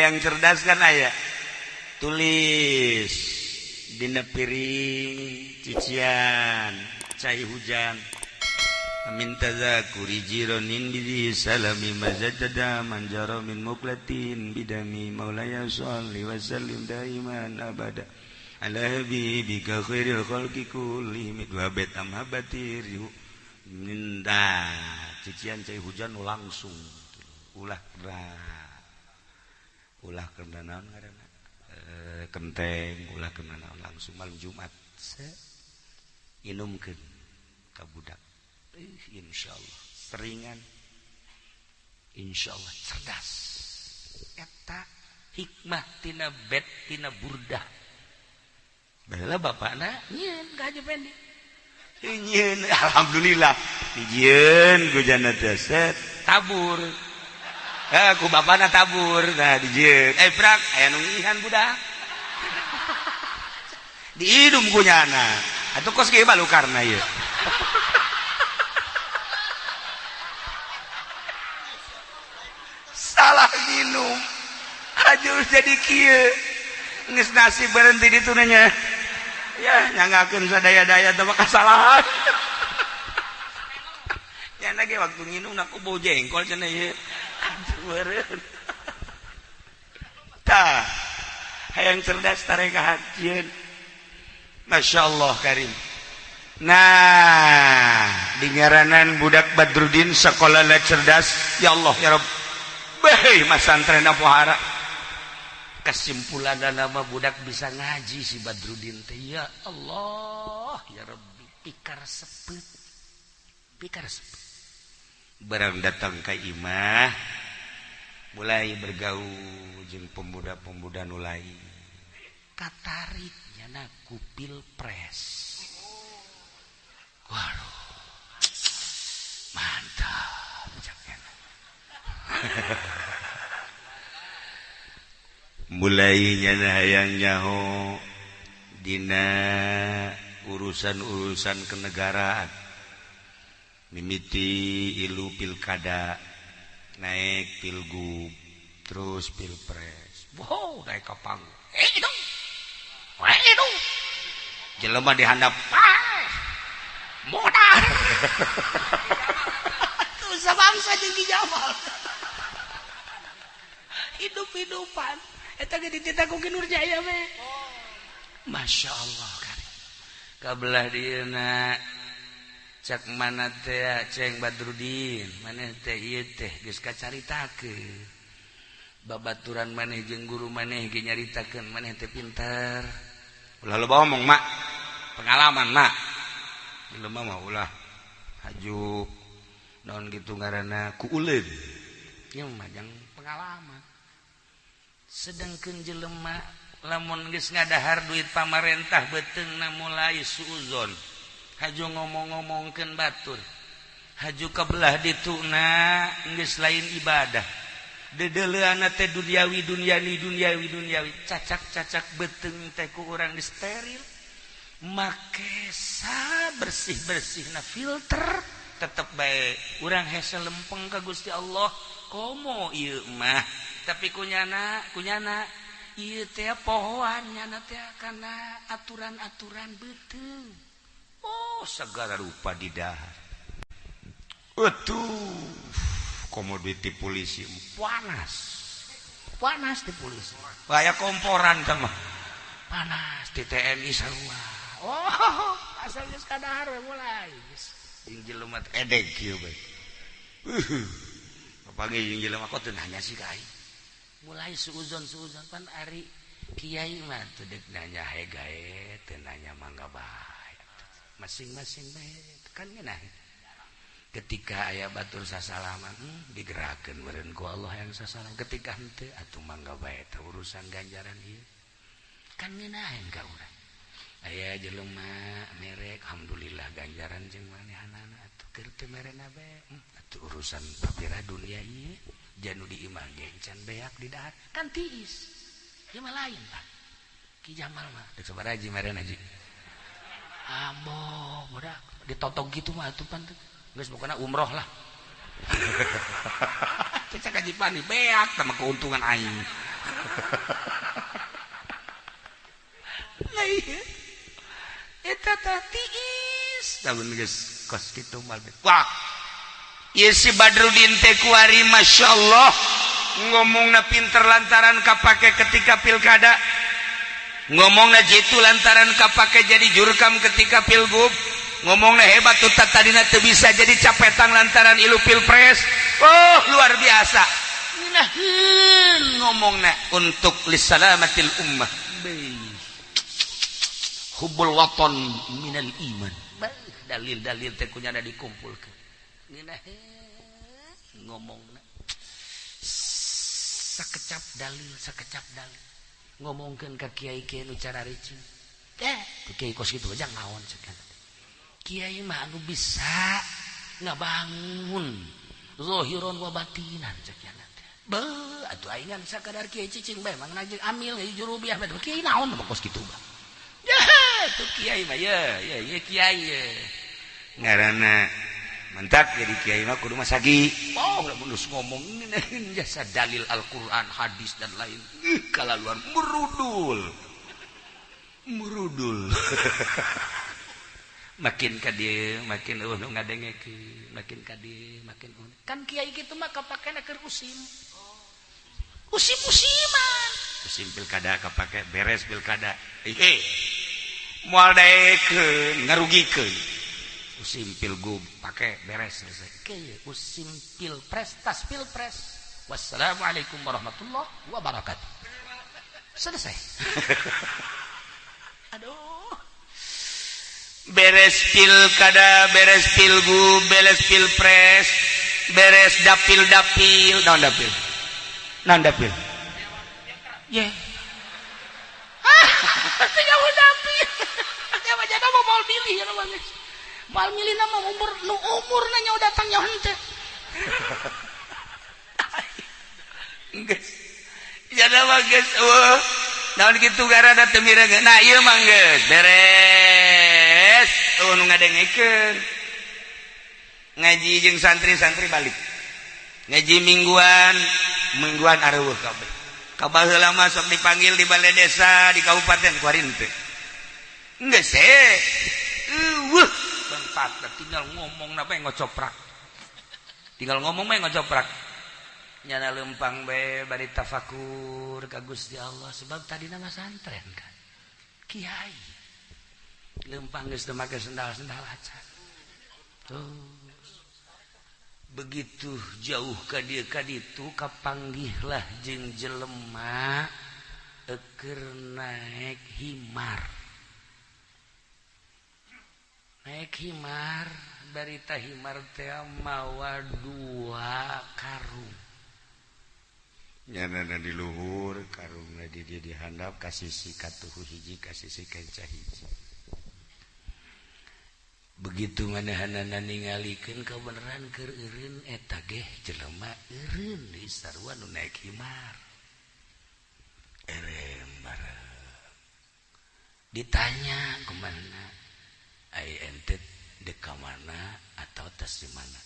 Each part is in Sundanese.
Hayang cerdas kan aya tulis dina piring cucian cai hujan min tazakuri jironin bi salami mazajada manjara min muklatin bidami maulaya sholli wa sallim daiman abada ala habibika khairil khalqi kullihim wa bait amhabatir minta cucian cai hujan langsung ulah ulah kena naon ngaranna kenteng ulah kena naon langsung malam Jumat inumkeun ka budak. Insyaallah seringan, insyaallah cerdas. Eta hikmah tina bet tina burdah. Baheula bapakna nyieun ka Haji Pendi. Nyieun alhamdulillah dijieun ku jana teh set tabur. Ku bapakna tabur nah dijieun. Prak aya nu ngihan budak. Diidum ku nyana. Atuh kos kieu balukarna ieu. Salah minum haju jadi kieu geus nasib berhenti di tunanya ya nyangakeun sadaya-daya teh kasalahan nya ge waktu nginum aku bau jengkol cenah ieu meureun tah hayang cerdas tarekat jieun. Masyaallah karim. Nah dingaranan budak Badrudin sekolah cerdas ya Allah ya Rabb. Hei masantren pohara kesimpulan nama budak bisa ngaji si Badrudin teh ya Allah ya Rabbi pikar sepet barang datang ka imah mulai bergaul jeung pemuda-pemuda nu lain katarik nyana ku pilpres. Waduh mantap caknya. Mulai nyana hayang nyaho dina urusan-urusan kenegaraan mimiti ilu pilkada naik pilgub terus pilpres. Wow naik ka panggung itu itu jelema dihandap modal tuh sabangsa jeung Ki Jamal hidup-hidupan eta ge dititah ku Ki Nurjaya we. Masya Allah kan kabelah dieuna cak mana teh ceng Badrudin maneh teh ieu teh geus kacaritakeun babaturan maneh jeung guru maneh ge nyaritakeun maneh teh pinter ulah loba omong mak pengalaman mak jelema mah ulah haju naon kitu ngaranna ku uleun ieu mah jang pengalaman. Sedangkan jelema lamun geus ngadahar duit pamarentah beuteungna mulai suuzon haju ngomong-ngomongkeun batur haju kabelah dituna geus lain ibadah deudeuleunna teh duniawi duniawi duniawi duniawi cacak-cacak beuteung teh ku urang disteril make sa bersih-bersihna filter tetep bae urang hese lempeng ka Gusti Allah komo ieu mah. Tapi kunyana kunyana ieu teh pohoan nyana teh kana aturan-aturan beuteung. Oh segala rupa di dahar. Atuh komo duit di polisi panas. Panas di polisi. Aya komporan teh mah. Panas di TNI sarua. Oh asal geus kadahar we mulai. Jeung jelema teh edeg kieu bae. Kapanggih jeung jelema kok teu nanya sih ka aing. Mulai suuzon-suuzon pan ari kiai mah teu deuk nanya he gae teu nanya mangga bae masing-masing bae kan ngeunah ketika aya batur sasalaman digerakkeun meureun ku Allah yang sasalam ketika henteu atuh mangga bae teh urusan ganjaran ieu kan ngeunaheun ka urang aya jelema merek alhamdulillah ganjaran jeung manehanana atuh keur teu merena bae atuh urusan papira dunia ieu janu di imah gencan beak di dahar kan tiis ieu mah lain Pak Ki Jamal mah deuk sabaraha haji meren haji ambo budak ditotog kitu mah atuh pan geus pokona umroh lah Cek Haji Pani beak sama keuntungan aing. Lah ieu eta tah tiis lamun geus kos kitu mah. Wah, ieu si Badrudin teh kuari masyaallah ngomongna pinter lantaran kapake ketika pilkada, ngomongna jitu lantaran kapake jadi jurkam ketika pilgub, ngomongna hebat tuh tadina teu bisa jadi capetang lantaran ilu pilpres. Oh, luar biasa ngeunaheun ngomongna untuk lisalamatil ummah. Hubbul waton minal iman. Dalil-dalil teh kunyana dikumpulkeun, ngeunaheun ngomongna sakecap dalil sakecap dalil, ngomongkeun ka kiai-kiai nu cara ricing teh, kiai kos kitu aja naon cek kiai mah anu bisa ngabangun zahiron wa batinan cek yana teh. Be atuh aing sakadar kiai cicing bae mah ngajeng amil jurubiah bae, kiai naon mah kos kitu bah. Ya tuh kiai mah ya ya ya kiai ya ngaranna mantap jadi kiai mah kudu masagi. Oh, lamun geus ngomong jasa dalil Al-Qur'an, hadis dan lain, kalaluan merudul merudul. Makin ka dieu makin eueuh nu ngadengekeun, makin ka dieu makin eueuh. Kan kiai kitu mah kapakena keur usim usim usiman, usim pilkada kapake, beres pilkada eh moal daekeun ngarugikeun, usim pilgub pake beres selesai. Oke, usim pilpres tas pilpres, wassalamualaikum warahmatullahi wabarakatuh, selesai. Aduh, beres pilkada, beres pilgub, beres pilpres, beres dapil dapil naon, dapil naon, dapil ye yeah. Ah, dapil ya mau mau milih ya mal milih nama umur nu umur nanya udah datang nyaho henteu geus jada mah geus eueuh naon kitu garada teu mireungeun. Nah, ieu mah geus beres eueuh nu ngadengekeun ngaji jeung santri-santri balik ngaji mingguan mingguan areueuh kabeh. Kabaheula mah sok dipanggil di balai desa, di kabupaten, kuari henteu geus eueuh bangpat, tinggal ngomong na bae ngocoprak, tinggal ngomong bae ngocoprak nyana lempang bae bari tafakur ka Gusti Allah sebab tadi nama santren kan kiai lempang geus teu make sendal-sendal acan. Terus begitu jauh ka dieu ka ditu kapanggihlah jeung jelema keur naek himar, naik himar, barita himar teh mawa dua karung nyana di luhur karungna di dia dihandap kasisi katuhu hiji kasisi kenca hiji. Begitu manehanana ningalikeun kabeneran keur eureun eta geh jelema eureun di sarua nu naik himar erem bareng ditanya kemana ai ente dek ka mana atau tas di mana?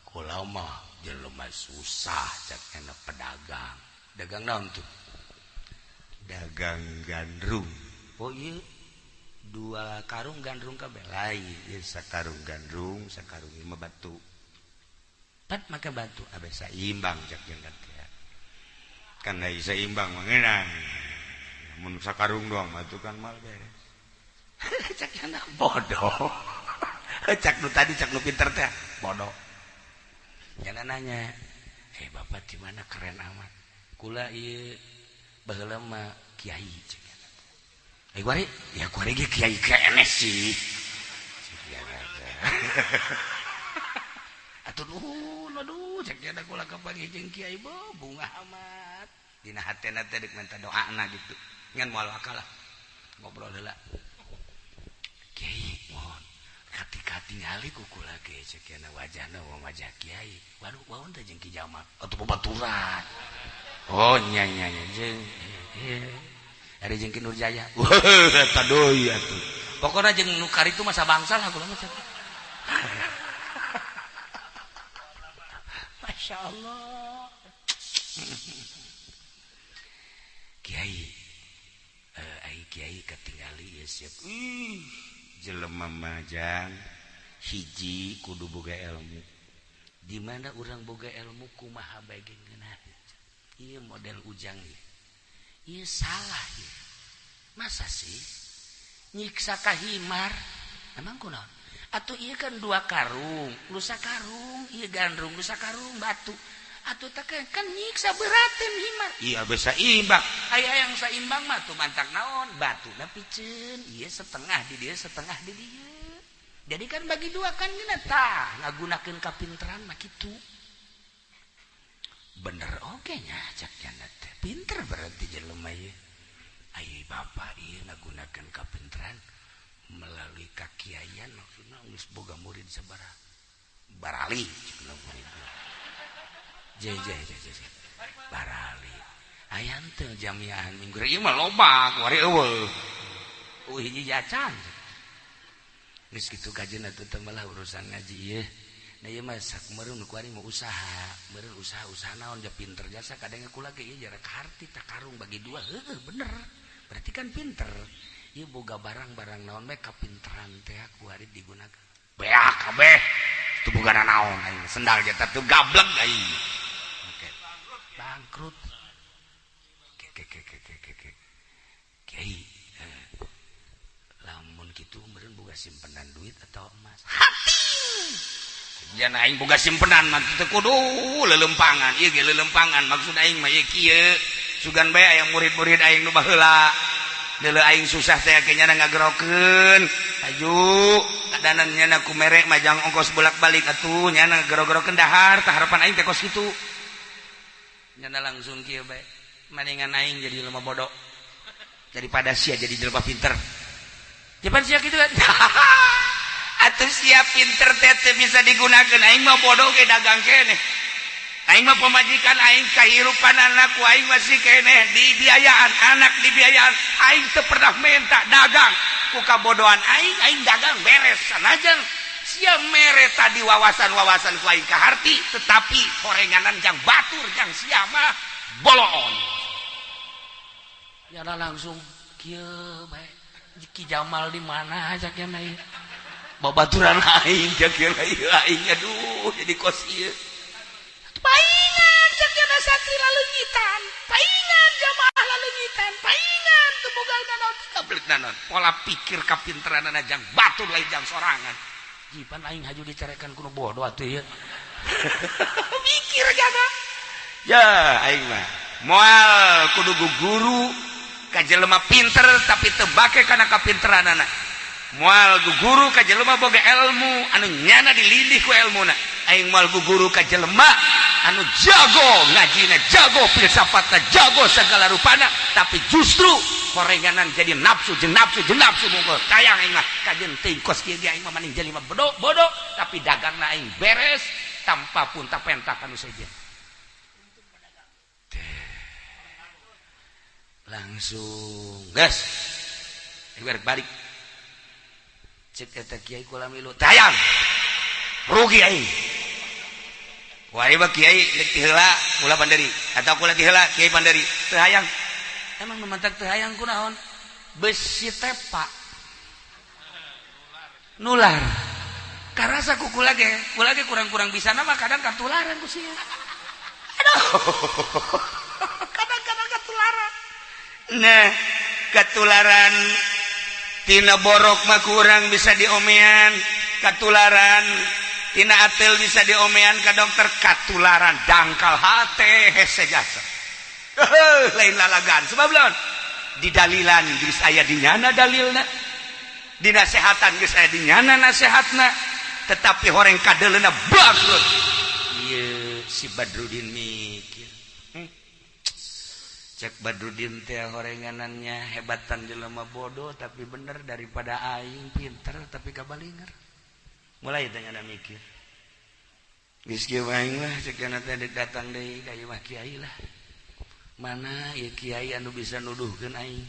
Kula mah jelema susah cak enak pedagang. Dagang naon tuh? Dagang gandrung. Oh iya, dua karung gandrung kabeh lain ieu sakarung gandrung sakarung mah batu. Pat make batu abe saimbang cak jeung teh. Kan da saimbang mah ngeunang. Mun sakarung doang mah tuh kan mal beres. Cak anak bodoh. Cak nu tadi cak nu pinter teh bodoh. Jangan nanya, eh bapak di mana keren amat. Kula ieu baheula mah kiai cek. Eh kuari, ya kuari ge kiai keneh sih. Atuh nuhun aduh cek jana kula kapanggih jeung kiai bunga amat. Dina hatena teh deuk minta doana gitu. Ngan moal wakalah. Ngobrol heula. Kiai mohon ketika tingali ku kula ge cek jana wajahna wajah kiai. Waduh waun teh jeung Ki Jamal atuh babaturan. Oh nya nya nya jeung ari jeung Ki Nurjaya. Wah eta deui atuh. Pokona jeung nu karitu mah sabangsa lah kula mah. Masya Allah. Kiai ai kiai katingali ieu siap. Ih, jelema majang hiji kudu boga ilmu. Di mana urang boga ilmu kumaha bae ge ngeunah. Ieu model Ujang ieu. Ieu salah ieu. Masa sih nyiksa ka himar? Emang kunaon? Atuh ieu kan dua karung, nu sakarung ieu gandrung, nu sakarung batu. Atuh teh kan nyiksa beratin himar. Iya bisa imbang. Aya yang saimbang mah tuh mantak naon? Batuna piceun, ieu setengah di dieu, setengah di dieu. Jadi kan bagi dua kan geuna tah ngagunakeun kapinteran mah kitu. Bener oge nya cak nya teh. Pinter berarti jelema ieu. Ai bapak ieu ngagunakeun kapinteran melalui kakiaian maksudna geus boga murid sabaraha barali cenah murid. Je je je je. Barali. Aya teu jamiahan minggu ieu mah loba kuari eueuh. Eueuh hiji jacan. Geus kitu kajeun atuh teh malah urusan ngaji ieu. Nah ieu mah sakumareun kuari mah usaha, meureun usaha-usaha naon ja pinter jasa kadang kula ge ieu jarak harti tak karung bagi dua heueuh bener. Berarti kan pinter. Ieu boga barang-barang naon bae kapinteran teh kuari digunakeun. Beak kabeh. Teu boga naon aing sendal ge teh gablek aing. Oke. Bangkrut. Ke ke ke ke ke ke. Kiai lamun kitu meureun boga simpenan duit atau emas. Hati. Jangan aing boga simpenan mah teu kudu leuleumpangan. Ieu ge leuleumpangan maksud aing mah ieu kieu. Sugan bae aya murid-murid aing nu baheula. Deuleu aing susah teh ke nyana ngagerokeun. Aju kadanan nyana ku merek mah jang ongkos bolak-balik atuh nyana gero-gerokeun dahar tah harapan aing teh kos kitu. Nyana langsung kieu bae. Mendingan aing jadi jelema bodoh daripada sia jadi jelema pinter. Japan sia kitu kan. Atuh sia pinter teh teu bisa digunakeun aing mah bodoh ge dagang keneh. Aing mah pemajikan aing kahirupan anakku aing masih keneh dibiayaan anak dibiayaan aing teu pernah minta dagang ku kabodohan aing aing dagang beres sanajan sia mere tadi wawasan-wawasan ku aing kaharti tetapi horenganan jang batur jang sia mah boloon. Nyana langsung kieu bae Ki Jamal di mana cak nya ieu babaturan aing cak nya ieu aing aduh jadi kos ieu. Paingan cak nya santri laleungitan, paingan jamaah laleungitan, paingan teu boga naon kabelet naon. Pola pikir kapinteranana jang batur lain jang sorangan. Jipan aing haju dicarekan ku nu bodoh atuh ieu. Mikir jana. Ya aing mah moal kudu guru ka jelema pinter tapi teu bake kana kapinteranana. Moal guru ka jelema boga ilmu anu nyana dilindih ku elmuna. Aing moal guru ka jelema anu jago ngajina, jago filsafatna, jago segala rupana tapi justru horenganan jadi nafsu jeung nafsu jeung nafsu mungkul. Tayang aing mah kajeun teuing kos kieu ge aing mah maning jelema bodoh bodoh tapi dagangna aing beres tanpa pun tapenta kanu sejen. Langsung gas balik cek eta kiai kula milu tayang rugi aing. Wah ieu kiai deuk ti heula kula panderi atau kula ti heula kiai panderi teu hayang. Emang nu mantak teu hayang kunaon? Besi tepa nular. Karasa ku kula ge kurang-kurang bisa mah kadang katularan ku sia. Aduh. Kadang-kadang katularan. Nah, katularan tina borok mah kurang bisa diomean, katularan tina atel bisa diomean ka dokter, katularan dangkal hate hese jasa. Lain lalagan sebab lawan didalilan geus aya di nyana dalilna, dinasehatan geus aya di nyana nasehatna, tetapi horeng kadeleuna bangkrut. Ieu si Badrudin mikir. Cek Badrudin teh horenganannya hebatan jelema bodoh tapi bener daripada aing pinter tapi kabalinger. Mulai teh nyana mikir. Geus kieu aing lah cek nyana teh datang deui ka ieu mah kiai lah. Mana ieu kiai anu bisa nuduhkeun aing?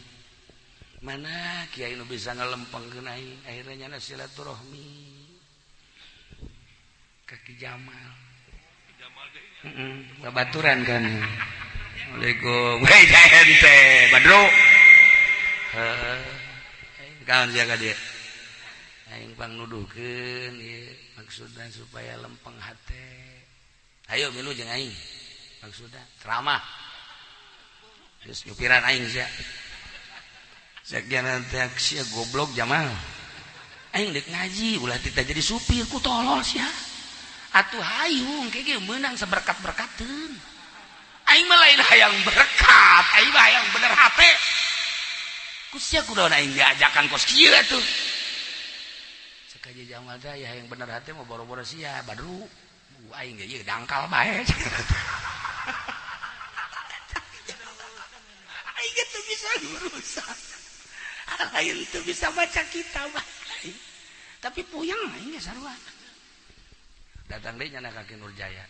Mana kiai anu bisa ngalempengkeun aing? Akhirnya nyana silaturahmi ka Ki Jamal. Heeh, babaturan kan. Assalamualaikum. Hei, ente Badru. Heuh. Kaon sia ka dieu? Aing pang nuduhkeun ieu maksudna supaya lempeng hate. Ayo milu jeung aing. Maksudna ceramah. Geus nyupiran aing sia. Sekian teh sia goblok Jamal. Aing dek ngaji ulah tita jadi supir ku tolol sia. Atuh hayung ke ge meunang seberkat-berkateun. Aing mah lain hayang berkat, aing mah hayang bener hate. Ku sia kudu aing diajakan kos kieu atuh. Cek Haji Jamal teh ya hayang bener hate mah boro-boro sia Badru. Aing ge ieu dangkal bae. Aing ge teu bisa urusan. Lain teu bisa baca kitab. Tapi puyeng aing ge sarua. Datang deui nyana ka Ki Nurjaya.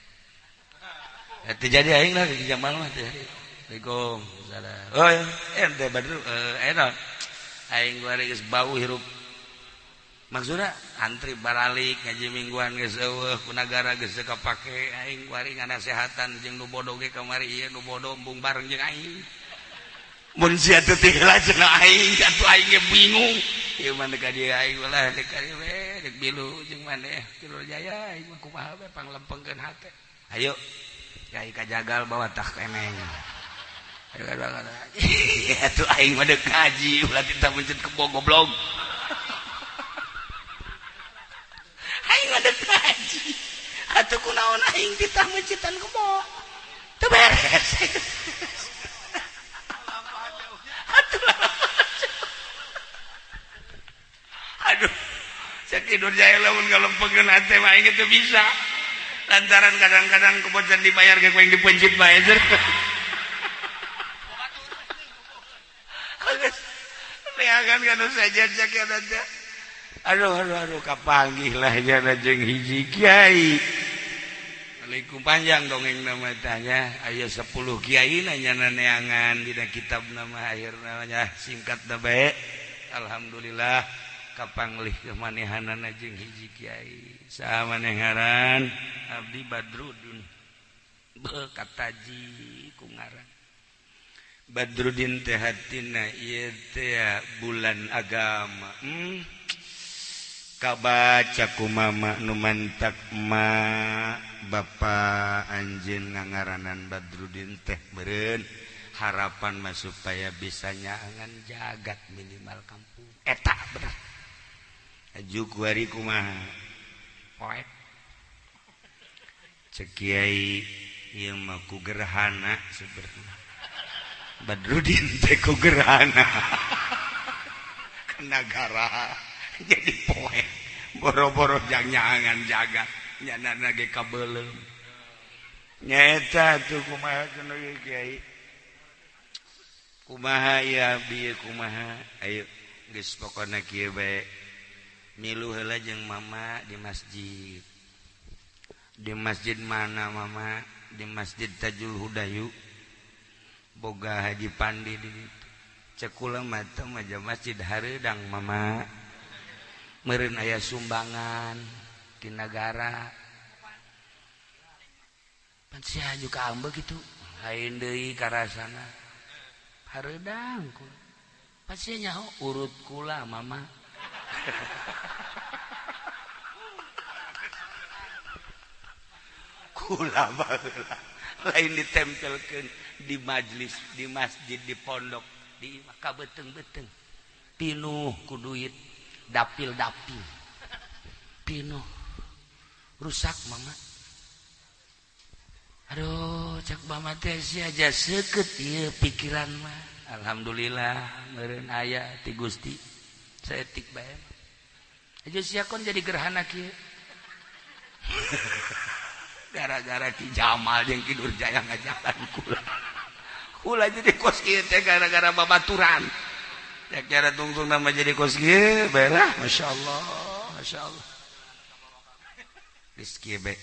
Teu jadi aing lah Ki Jamal mah teu jadi. Assalamualaikum. Salam. Oh, ente Badru eh aing kuari geus bau hirup. Maksudna antri baralik ngaji mingguan geus eueuh ku nagara geus teu kapake aing kuari nganasehatan jeung nu bodoh ge kamari ieu nu bodoh embung bareng jeung aing. Mun sia teu tinggal cenah aing atuh aing ge bingung. Ieu mah ka dieu aing ulah dek ka dieu we dek milu jeung maneh Ki Nurjaya aing mah kumaha we panglempengkeun hate. Ayo kai kajagal bawa tah keneng. Atuh aing mah deuk ngaji ulah tita mencet kebo goblok. Aing mah deuk ngaji. Atuh kunaon aing titah mencitan kebo. Teu beres. Atuh aduh, cek Ki Nurjaya lamun ngalempengkeun hate mah aing teu bisa. Lantaran kadang-kadang kebocan dibayar ge ku aing dipencit bae. Aduh aduh aduh kapanggih lah jana jeung hiji kiai. Assalamualaikum panjang dongeng nama tanya aya 10 kiai nanya neangan dina kitab nama akhir namanya singkat da bae. Alhamdulillah kapanglih kemanehanana jeung hiji kiai. Saha maneh ngaran? Abdi Badrudin. Beuh kataji ku ngaran. Badrudin teh hatina ieu teh bulan agama. Kabaca ku mama nu mantak ma bapa anjeun ngangaranan Badrudin teh meureun harapan mah supaya bisa nyaangan jagat minimal kampung. Eta bener. Aju kuari kumaha? Poek. Cek kiai ieu mah ku gerhana sebenarnya. Badrudin teh ku gerhana. Kena gara jadi poek. Boro-boro jang nyaangan jagat nyana ge kabeuleum. Nyaeta tuh kumaha cenah kiai. Kumaha ya abdi kumaha? Ayo geus pokona kieu bae. Milu heula jeung mama di masjid. Di masjid mana mama? Di Masjid Tajul Hudayu. Boga Haji Pandi di ditu. Cek kula mah teu maja masjid hareudang mama. Meureun aya sumbangan ti nagara. Pan sia aju ka ambeu kitu. Lain deui karasana. Hareudang kula. Pan sia nyaho urut kula mama. Kula baheula lain ditempelkeun di majlis, di masjid, di pondok, di imah ka beuteung-beuteung. Pinuh ku duit, dapil-dapil. Pinuh. Rusak mama. Aduh, cek mama teh sia aja seukeut ieu pikiran mah. Alhamdulillah meureun aya ti Gusti. Saeutik bae. Aja sia kon jadi gerhana kieu. Gara-gara Ki Jamal jeung Ki Nurjaya ngajakan kula. Kula jadi kos kieu teh gara-gara babaturan. Ya cara tungtung nama jadi kos kieu bae lah, masyaallah, masyaallah. Geus kieu bae.